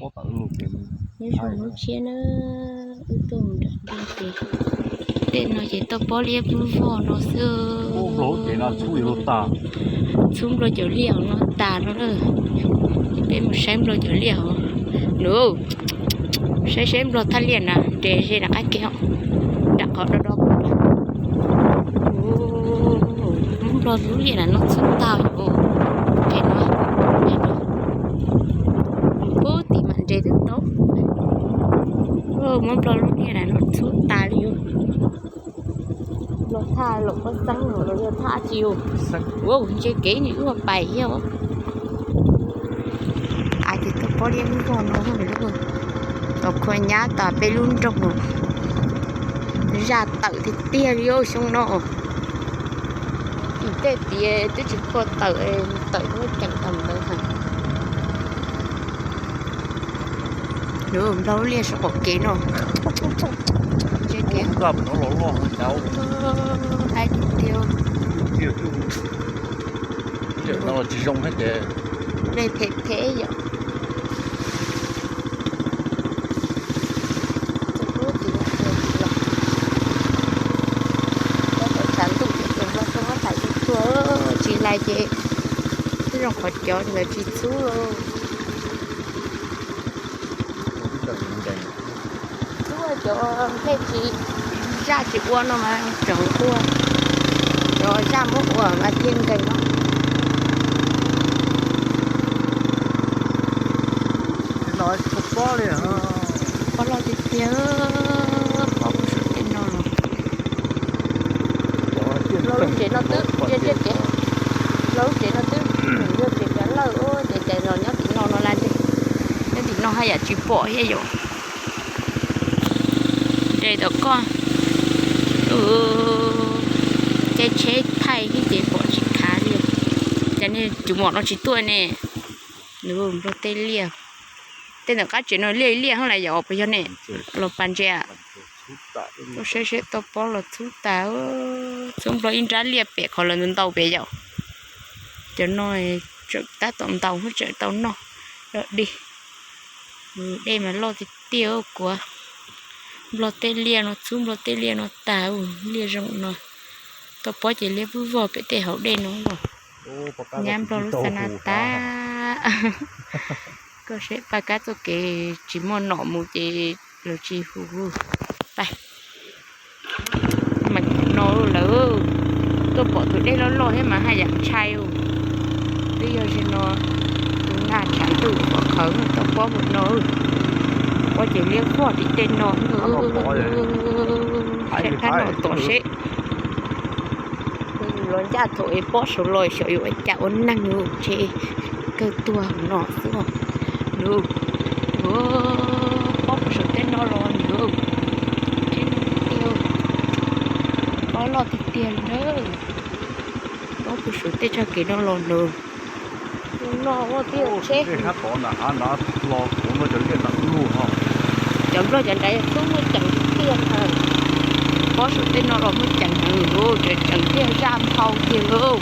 Nyob zoo hnub tshiab na, wb tuaj mus nram ntej ces tej no ces toj pob liab pub vog no xwb. Txhub nplog cov liaj hauv no tas no na. Peb mus saib nplog cov liaj hauv. Nws, saib saib nplog thaj liaj na, nres ze nram qab kev os, nram qhov do do. Muab nplog lub liaj na no txhub tas os. Qe no, puag tim mam nres twb tau. Muab nplog lub liaj na no txhub tas li os. Nplog thaj los pob xeeb los yog thaj tsi os. Ua ntse kev ni wb pais thiab os. Ces toj pob liab lub vog no, tau khua nyab tas peb lub nroog. Zaj tawm tiag tiag li os xyoo no. Tim tej tias twb tsis khua tawm, tawm muab ceem tau ntawd heev. Nplog lub liaj saum qaum kev no. Ntshe kev hais tiag tiag. Tsis zoo thiab ces dej phem phem yom. Tshav ntuj ces nplog tuaj muab hlais tuag, tsis hlais ces twb zoo qhov cov ntawd tsis txhub. Txhub cov nplej tsis, zaj tsis ua no mas tseem ua, cov zaj muab ua mas thiaj nkees no. Pob loj tiag tiag, pob puag saum tej no los. Lub tsev no twb, lub tsev no twb yog tsev cov lawj, ces cov no nyob tim no no la ntej. Nyob tim no haj yam tsis pom thiab yom. Nres tom koj, caij tsheb thaij thiab ces pom tsis khav li. Cas nej tus muam no tsis tuaj ne? Nplog tej liaj, tej ntawm qab tsev no liaj liaj hab las yom, puas yog ne? Los pas ntsia. Tuaj saib saib toj pob los txhub tas, txhub nplog ib nrab liaj pem qhov lawv ntaus pem yom. Cov no tseem tab tom ntaus, tseem tau noj dog dig. Dej mas loj tiag tiag kuav. Nplog tej liaj no, txhub nplog tej liaj no tas, liaj zoo no. Toj pob ces liab vog pem tej hauv dej no. Nyab nplog lub xa na tas. Koj saib paj kab txoj kev tsis muaj nom mus ces lawv tsis hu. Pais, mas no lawm, tuaj pom tus dej loj loj thiab mas haj yam ntshai. Twb yog zaum no tus nag tshav ntuj qhov qhawv toj pob mus no, pob ces liab vog tim tej no. Saib phab no tom seb. Los ncaj thaum es pob sawv los xyov yuav ua cas ua neeg, ntshe kawg tuag no xwb. Nws, pob puag saum tej no los nws, pob loj tiag tiag li na. Pob puag saum tej txoj kev no los nws, no ua tiag tsheb. Cov nplog cov nrad yog tub muaj ceem tiag. Pob saum tej no los muaj ceem heev, tseem ceem thiaj zaj nphau tiag lauj.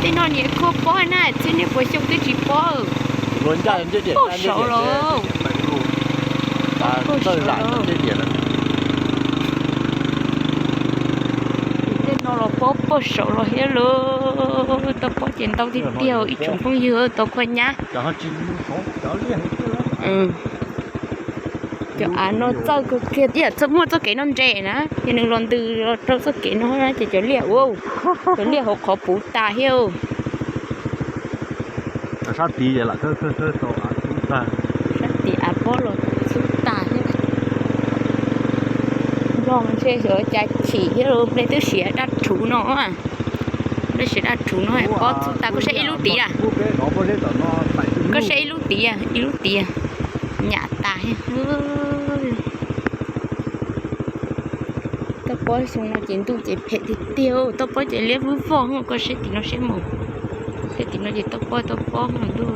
Tej no niam khuaj pob na, txij niaj puas xyoo twb tsis pob. Pob saud los, pob saud. Tej no los pob puag saud los thiab lauj. Toj pob ces ntau tiag tiag ib tsoom phooj ywg, tau khuaj nyab. Cov av no txawj kawg kiag, muaj txoj kev no nres na, ces nws los ntws los rau txoj kev no ces cov liaj ua, cov liaj hauv qhov puv tas thiab. Sab tid av pob los txhub tas thiab. Nplog mas ntshe xyov cas chim thiab, nplej twb siav daj rhuv no. Nplej siav daj rhuv no pob txhub tas, koj saib ib lub tid a. Koj saib ib lub tid a, ib lub tid a, nyam tas thiab. Toj pob xyoo no ces ntuj ces phem tiag tiag, toj pob ces liab vog vog, koj saib tim no saib mus. Saib tim no ces toj pob toj pob ntuj.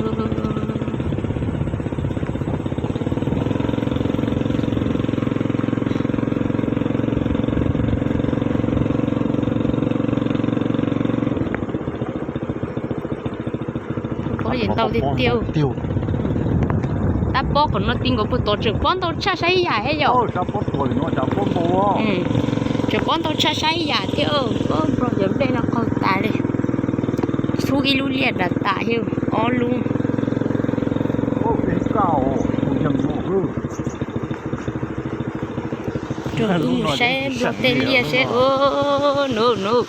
Pob ces ntau tiag tiag. tab pob qhov no ti nkaus puag tod tseem pob ntau tshaj saib yam thiab yom. Tseem pob ntau tshaj saib yam thiab. Nplog cov nplej no qaug tas li. Txhub ib lub liaj dav tas thiab ob lub. Rau ub saib nplog tej liaj seb. Nws, nws,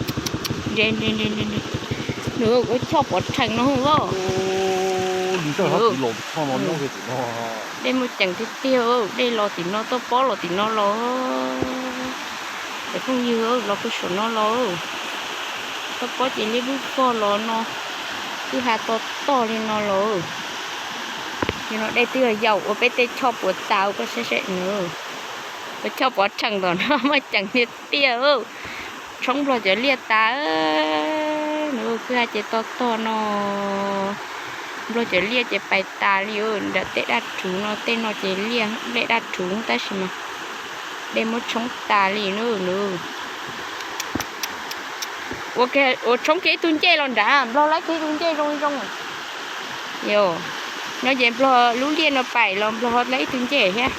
nws, nws ua choj pov rhees no os. Dej muaj ceem tiag tiag, dej los tim no, toj pob los tim no los. Cov phooj ywg los puag saum no los. Toj pob ces liab lub pog los no, kwj ha to tog li no los. Nim no dej twb yog yaum ua peb tej choj puas tas ua koj saib seb nws. Ua choj pov rhees ntawm no muaj ceem tiag tiag. Tshoob nplog cov liaj tas, nws kwj ha ces to tog no. Nplog cov liaj ces pais tas li nram tej daj rhuv no, tej no ces liaj nplej daj rhuv tab sis mas dej muab tshoob tas li na nws. Ua tshoob kiag ib tug ncej los nrad, nplog laib kiag ib tug ncej zoo zoo. Yog, no ces nplog lub liaj no pais los nplog laib ib tug ncej thiab.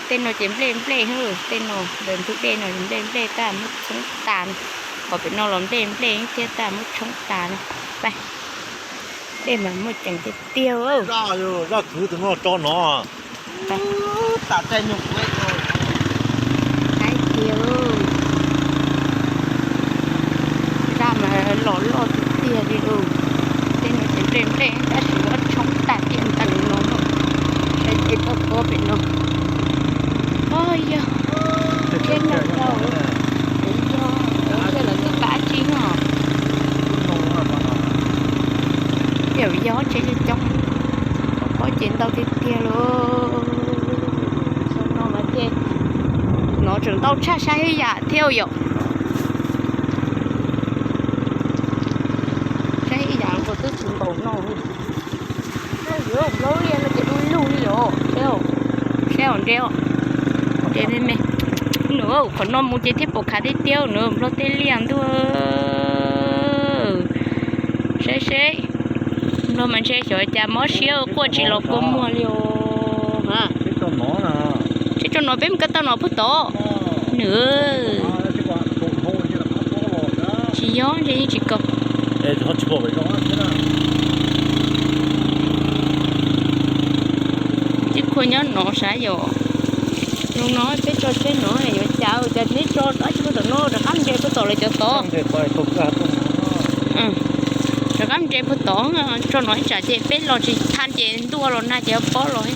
Tej no ces nplej nplej, tej no ntawm ntug dej no nplej nplej tab muab tshoob tas no. Qhov pem no los nplej nplej thiab tab muab tshoob tas no. Dej mas muaj ceem tiag tiag. Zaj kwv tus no tso no. Haib tiag. Zaj mas los loj tiag tiag li. Tej no ces nplej nplej tab sis muab tshoob tas tiag ntawm no. Saib tej toj pob pem no. Yog tsheb no yog, yog lawv twb pab tsis no. Yam yog tsheb coob coob, pob ces ntau tiag tiag lauj. No mas thiaj, no tseem ntau tshaj saib yam thiab yom. Saib yam nkaus twb tsis npaum no. Nplog liaj no ces du lug li os. Saib os, nrhiav, nrhiav me me. Nws, qhov no mus ces thiaj pom khav tiag tiag nws, nplog tej liaj ntuj. Saib seb, nplog mas ntshe xyov cas mob siab quaj tsis los kua muag li os. Tsheb tso no peb mus ko taw no puag tod. Nws, tsis yog ntshe yeej tsis kaum. Tib khua nyob no sav yom. Zoo no peb tso tsheb no yuav cas, cas neb tso dab tsi puag tom no rov qab nres puag tom lawv cov tod. Rov qab nres puag tod, tso no ib tsam ces peb los tsis tha ces ntuj los nag ces pob los.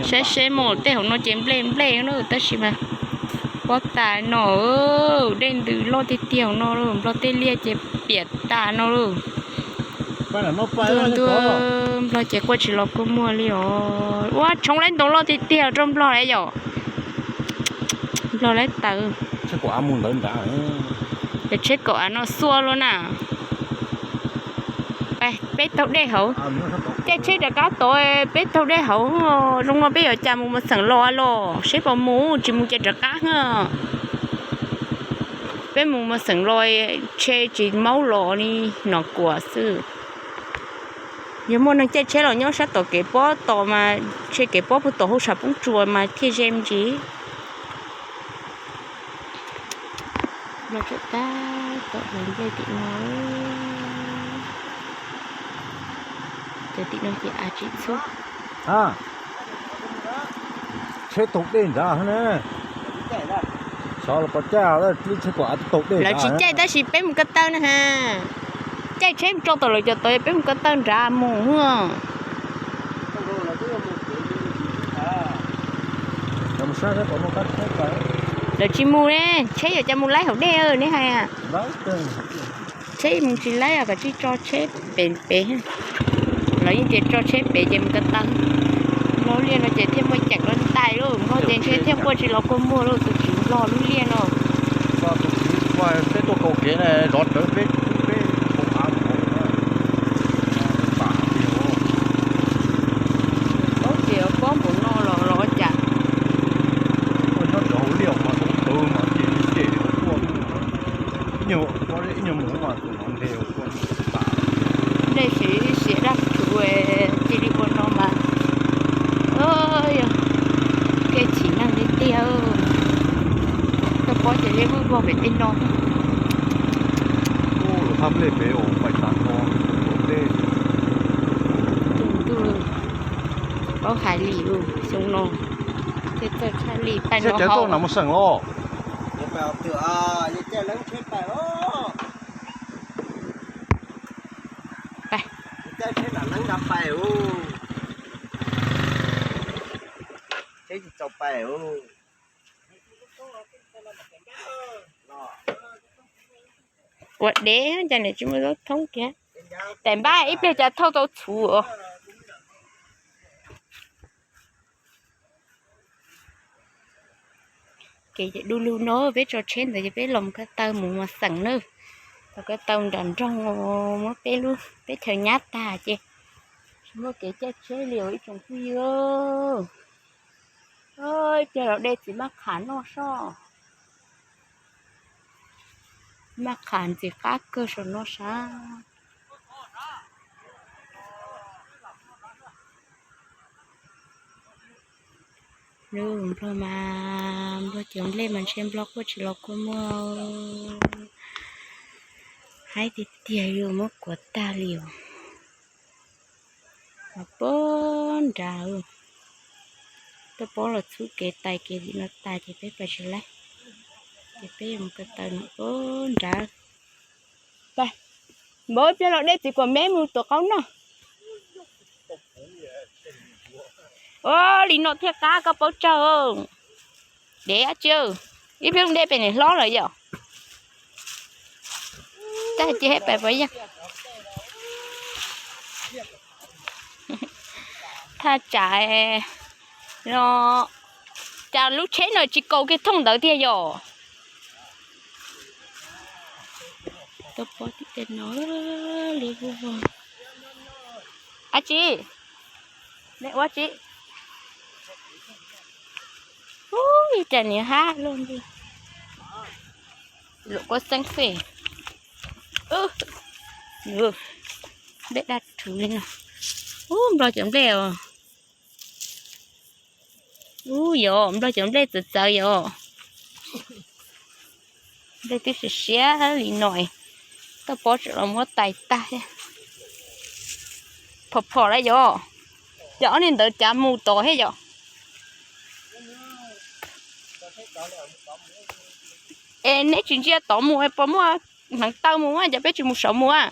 Saib seb mus tej hauv no ces nplej nplej na tab sis mas pob tas no, dej ntws loj tiag tiag hauv no, nplog tej liaj ces piam tas no. Ntuj, nplog ces quaj tsis los kua muag li os. Ua tshoob laib ntoo loj tiag tiag rau nplog lawm yom. Nplog laib tawv. Cov tsheb kaum av no xuaj luaj na. Peb taug dej hauv, caij tsheb rov qab tod, peb taug dej hauv. Zoo no peb yuav cas mus Mos Xeem los los, seb puas mus, tsis mus ces rov qab. Peb mus Mos Xeem los, tsheb tsis maub los li, no kuam xwb. Yog muaj neeg caij tsheb los nyob sab tom kev pob tos mas, ntshe kev pob puag tom hauv Sam Poob Tsua mas thiaj ze me ntsis. Los tseem tab tom lawv nplej tim no. Cov tim no ces av tsis txhub. Tsheb taug dej nrad ne. Xyov los pov caij, lawv tsis caij tab sis peb mus ko taw na ha. Caij tsheb tso tom lawv cov tod, peb mus ko taw nrad mus. Lawv tsis mus ne, tsheb yuav cas mus laib hauv dej neb hais. Tsheb mus tsis laib, kom tsis tso tsheb pem pem. Lawv yeej tias tso tsheb pem ces mus ko taw. Nplog liaj no ces thiaj muaj ceem rau ntais lauj, nplog ces ntshe thiaj quaj tsis los kua muag lauj, tus tswv nplog lub liaj no. Peb tuaj kaum kev na, zov rawv peb, peb kaum av mus. Paub tias pob npaum no los los ua cas. Nyob rau hauv liaj mas tau tawv mas ces ces tuaj, ib nyuag Nplej siav siav dab tsi cia li ua no mas, yog kev chim neeg li tiag. Koj paub ces liab vwj vog pem tej no. Thaj nplej pem pais tas no, tej ntuj, paub hais li xyoo no thiaj txawj tshaj li pais no. Cov tuaj na mus seem los. Ua dev cas niam tsis muaj zaub thoob kiag. Tais npab ib pliag cas thauj tau txhuv. Kev du lug no peb tso tsheb ntawd ces peb los mus ko taw mus mos xeem na. Los ko taw nram nroog muab peb lub teb chaws nyab tag ces tsis muaj kev caij tsheb li ib tsoom phooj ywg. Ib pliag los de txiv maj qham noj soj. Maj qham ntxim qab kawg saum no sab. Nplog mas, nplog cov nplej mas ntshe nplog quaj tsis los quaj muaj. Haib tiag tiag, yuav muab kuav tag li os. Los pab nrad, tuaj pab los txhub kev tais kev li no tas ces peb pais tsis laib, ces peb yuav mus ko taw no pab nrad. Npawg, ib pliag los de txiv kuam meb mus tuav qaub noj. Li no thiaj qab koj paub tsawg. Dev dab tsi, ib pliag de pem niam hlob lawm yom. Tag ces pais pov yog thaj tsam no, cas lub tsheb no tsis kaus kiag thooj ntawd tiag yom. Tuaj pab tim tej no li vog. Ab tsi, neb ua tsi? Ub, cas niam hab luaj nti. Luam kuab xeeb xwb. Nplej daj rhuv li no. Ub, nplog cov nplej os. Ub, yog nplog cov nplej txawv txawv yom. Nplej twb siav siav li no, koj pab tseem los muab tais tag thiab. Phom phom lawm yom. Yog ob niag ntawd cav mus tod thiab yom. Es neb tsis ntsia tod mus puas muaj hneev taw mus, cas peb tsis mus saud mus a?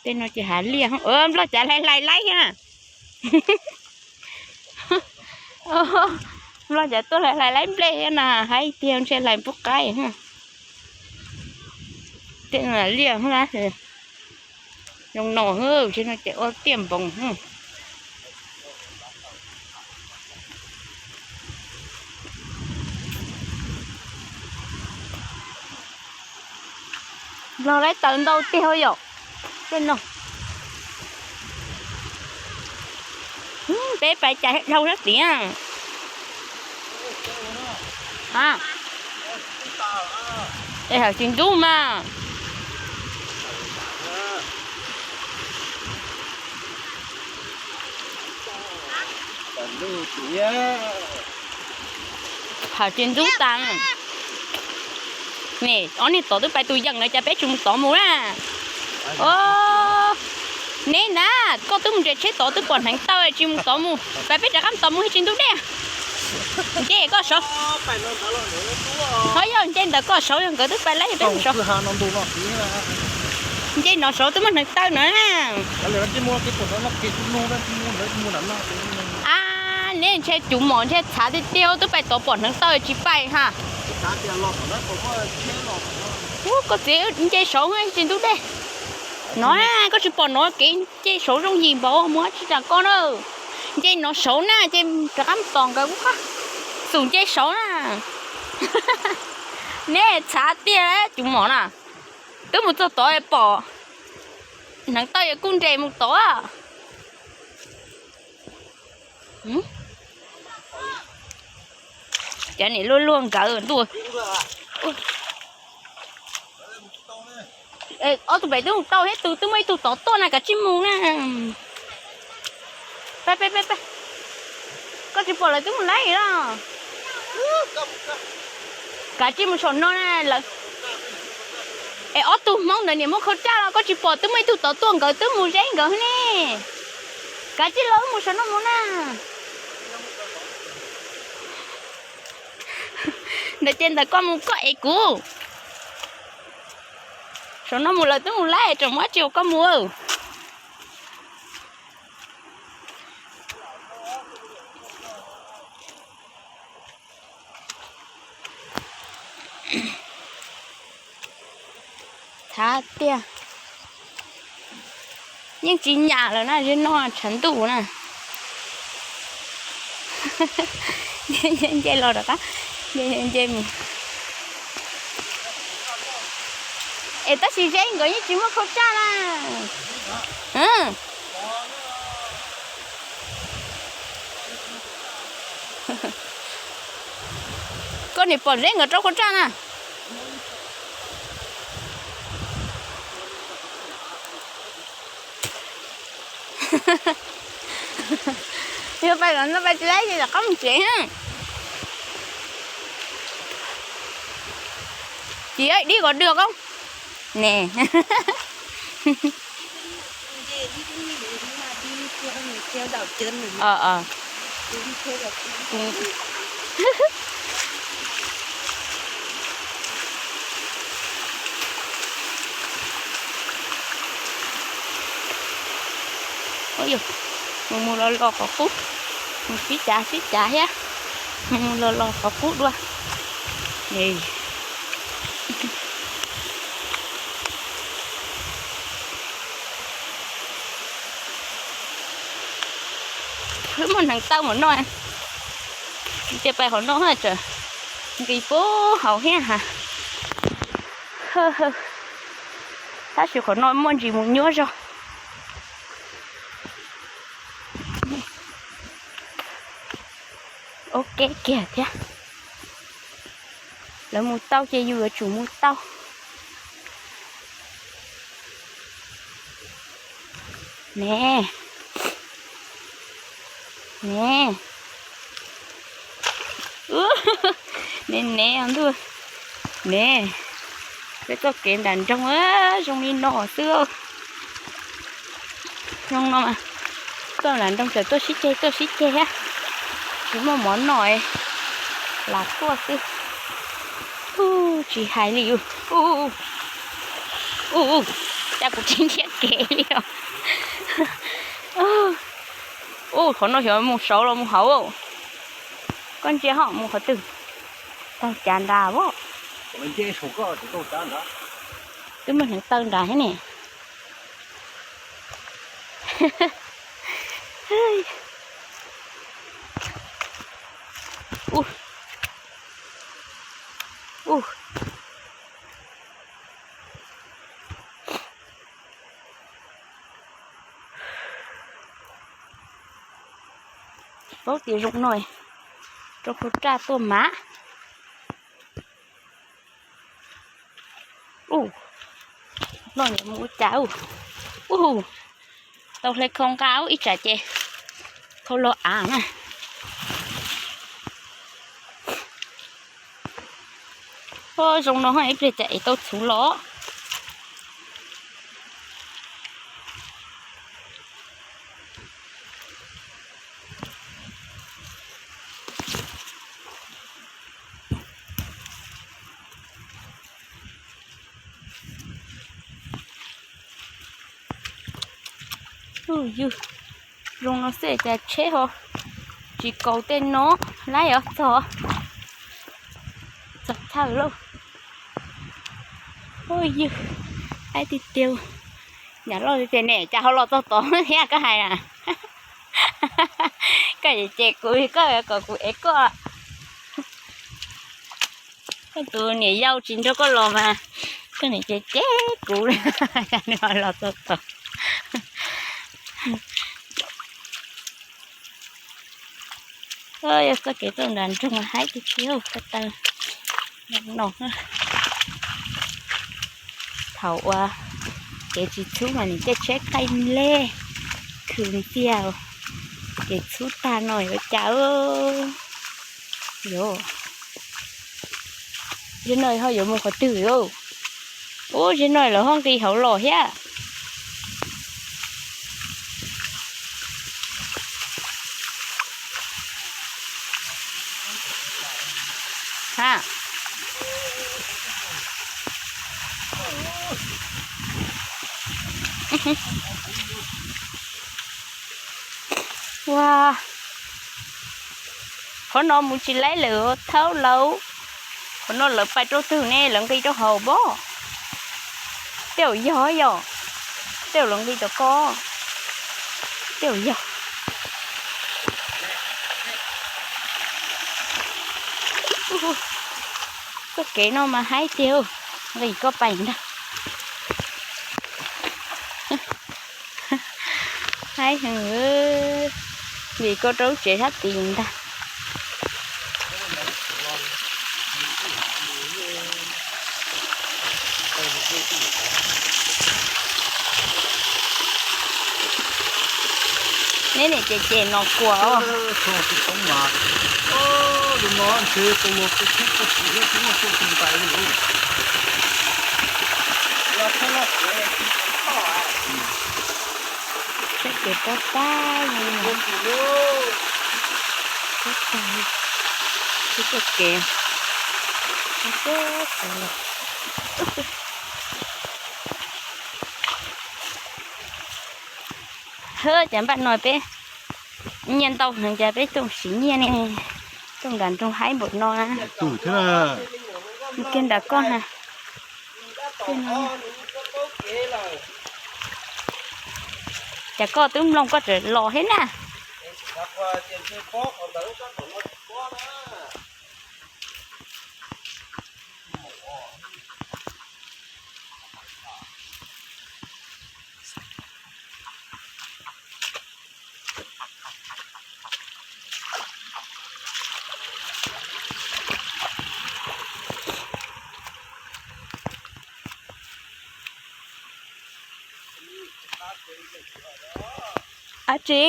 Tej no ces hav liaj, nplog cav hlais hlais laib thiab na. Nplog cav tuaj hlais hlais laib nplej thiab na, haib tiag ntshe hlais pub qaib. Tej no liaj zoo no, tsis no ces ua tiaj npoos. Nplog laib taws ntau tiag yom. Tej no peb pais cas dhau sab tid. Es hawm tsis ntub mas. Hawm tsis ntub tas. Ne, ob niag tod twb pais tus yeem lawm, cas peb tsis mus tod mus na? Neb na, koj twb mus nres tsheb tod twb pom hneev taw tsis mus tod mus, pais peb rov qab mus tod mus thiaj tsis ntub dej. Nce koj saud. Ho yog nce ntawm koj saud, yog nkawd twb pais lawm peb mus saud. Nce no saud twb muaj hneev taw no na. A, neb ntshe cov mom ntshe txhav tiag tiag twb pais tod pom hneev taw tsis pais ha. Ub, koj txiv, nce saud tsis ntub dej. No, koj tsis pom no kev nce saud zoo yim npaum mus tsis raws koj na. Nce no saud na ces rov qab mus tos nkawd ub qab. Xum nce saud na. Neb txhav tiag cov mom na. Twb mus txog tod pom hneev taw kuj nres mus tod. Cov niam luaj luaj nkawd ntuj. Ob tug pem twb mus tau thiab, tus twb muaj ib tug tod tuaj na, kav tsij mus na. Peb peb peb peb, koj tsis pom lawv twb mus laij los? Kav tsij mus saum no na lawv. Es ob tug Hmoob ntawd niam muaj khau raj los koj tsis pom twb muaj ib tug tod tuaj, nkawd twb mus zeb nkawd ne. Kav tsij los wb mus saum no mus na. Ntawd ces ntawm koj mus koj ev kuv. Saum no mus lawv twb mus laij, tseem muab tsis ua koj mus. Thab tiag. Yeej tsis nyam lawm na, zeb no tshav ntuj na. Nce los rov qab, nce nce mus. Es tab sis zeb nkawd yeej tsis muaj khau raj na. Koj niam pom zeb nkawd rau khau raj na. Yog pais los no pais tsis laib ces rov qab mus tsev. Tsis dib kom dwg koj ne. Mus mus los los qhov qub, mus sib cav sib cav thiab, mus mus los los qhov qub dua. Wb muaj hneev taw mus no, ces pais qhov no tsam nqis puag hauv thiab ha. Tab sis qhov no muaj ntsis mus nyuaj zog. Ok kiag thiab. Lawv mus tau ces yus yuav tsum mus tau. Ne, ne, ne ne ntuj ne. Peb txoj kev nram nroog zoo li no xwb. Zoo no mas, tuaj nram nroog txawm tuaj sib ceg tuaj sib ceg thiab, tsis muaj mov noj, lam tuaj xwb. Tsis hais li, ua cas kuv tsis nrhiav kev li os. Ua qhov no xyov mus saud los mus hauv. Koj ntsia ho mus qhov twg, taug cav nrad as. Twb muaj hneev taw nrad thiab ne. Paub tias zoo no, rau khau raj tuaj mas. Ub, no mus ua cas ub. Ub, tau hle khau nqa ub, ib tsam ces khau los av na. Zoo no ib pliag cas es tau txhuv los. Ub, yus zoo no xwb cas tsheb ho tsis kaus tej no, laib os txog, txog chaw lauj. Ub, yus, laib tiag tiag. Niam loj tiag tiag ne, cas ho los txog tod thiab koj hais na. Koj ces kuv, koj kom kuv ev koj. Koj tus niam yau tsis nrog koj los mas koj niam ces cem kuv, nws ho los txog tod. Yog txoj kev tuaj nram nroog haib tiag tiag ko taw no. Thaum ua kev tsis txhub mas nws caij tsheb qaij lej khwv ntxiag, kev txhub tag no yuav cas. Yuav, zaum no ho yuav mus qhov twg? Ub, zaum no lawv ho nqis hauv los thiab. Ha. Ua, qhov no mus tsis laib lawm thawb lauj. Qhov no lawv pais rau twg ne, lawv nqis rau hauv pob. Tej zaum yog, yog, tej zaum lawv nqis tom ko. Tej zaum yog. Txoj kev no mas haib tiag, nqis koj pais ntag. Haib heev, nqis koj rau lub tsev sab tid ntag. Neb niam ces ces no kua os. Saib kev pob tab, pob tab, tib txoj kev, pob tab los. Hwb, cas npaj no peb nyiaj ntau heev, cas peb tuaj siv nyiaj ne, tuaj nram nroog haib npaum no na. Kiag nram koj na. Cas koj twb mloog koj tseem los thiab na. Ab tsi.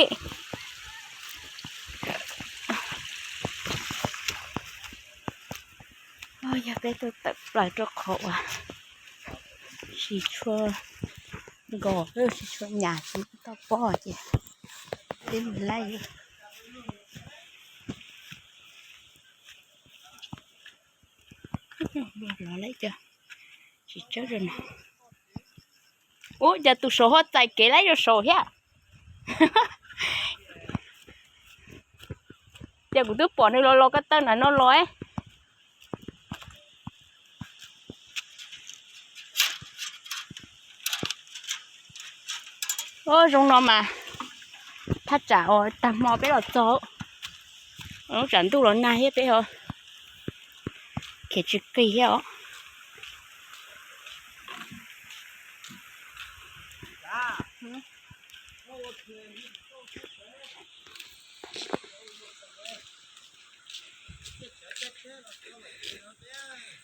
Yog peb tuaj tawm plaws rau qhov uas tsis tshua nkos, tsis tshua nyas, tsis tau pob ces peb mus laij. Los lawm cas tsis tsawb rau no. Ub, cas tus saud ho txais kev laib rau saud thiab. Ces kuv twb pom nws los los ko taw nram no los. Zoo no mas thaj tsam uas tag hmo peb los txog, lub tsam ntuj los nag thiab peb ho khiav tsis qis thiab os.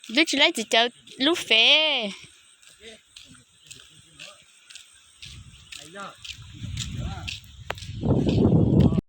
Twb tsis laib txiv cawv lub fem.